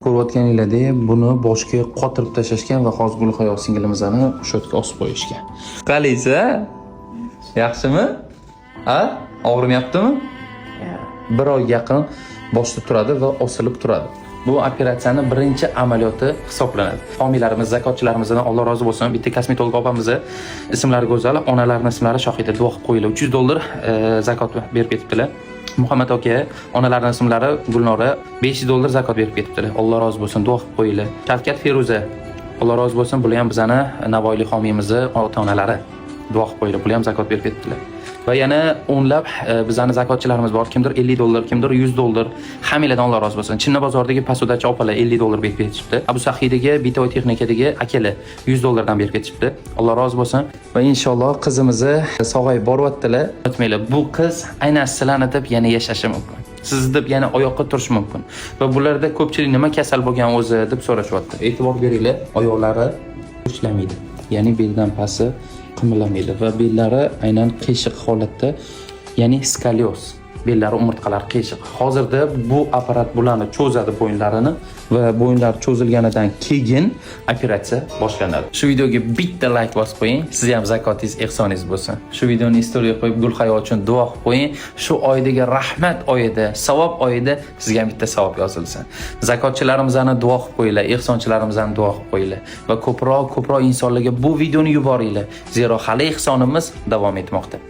Ko'rayotganinglardek, buni boshga qotirib tashlashgan va hozir Gulhayo singlimizni o'sha yerga osib qo'yishgan. Qalaysiz? Yaxshimi? A? Og'rimayaptimi? Bir oy yaqin boshda turadi va osilib turadi. Bu operatsiyani birinchi amaliyoti hisoblanadi. Homiylarimiz, zakotchilarimizdan Alloh rozi bo'lsin. Bitta kosmetolog opamizni ismlari Go'zal, onalarini ismlari Shohida, duo qilib qo'yinglar. 300 dollar zakot berib ketibdilar. Muhammad aka, onalarini ismlari Gulnora, 500 dollar zakot berib ketibdilar. Alloh rozi bo'lsin, duo qilib qo'yinglar. Shavkat, Feruza, Alloh rozi bo'lsin, bular ham bizani navoiylik homiyimizni ota-onalari. Duo qilib qo'yinglar, bular ham zakot berib ketibdilar. Va yana o'nlab bizani zakotchilarimiz bor. Kimdir 50 dollar, kimdir 100 dollar. Hammanglardan Alloh rozi bo'lsin. Chinna bozoridagi posudachi opalar 50 dollar berib ketishibdi. Abu Sahiydagi бытовой texnikadagi akalar 100 dollardan berib ketishibdi. Alloh rozi bo'lsin. Va inshaalloh qizimizni sog'ayib boryaptilar. Unutmanglar, bu qiz aynan sizlarni deb yana yashashi mumkin. Sizni deb yana oyoqqa turishi mumkin. Va bularda ko'pchilik nima kasal bo'lgan o'zi deb so'rashyapti. E'tibor beringlar, oyoqlari ishlamaydi. Ya'ni beldan pasti qimirlamaydi va bellari aynan qiyshiq holatda, ya'ni skolioz. Bellari, umurtqalari qiyshiq. Hozirda bu apparat bularni cho'zadi, bo'yinlarini, va bo'yinlar cho'zilganidan keyin operatsiya boshlanadi. Shu videoga bitta like bosib qo'ying. Siz ham zakotingiz, ehsoningiz bo'lsin. Shu videoni istoriya qo'yib, Gulhayo uchun duo qilib qo'ying. Shu oydagi rahmat oyida, savob oyida sizga ham bitta savob yozilsin. Zakotchilarimizni duo qilib qo'yinglar, ehsonchilarimizni duo qilib qo'yinglar va ko'proq ko'proq insonlarga bu videoni yuboringlar. Zero hali ehsonimiz davom etmoqda.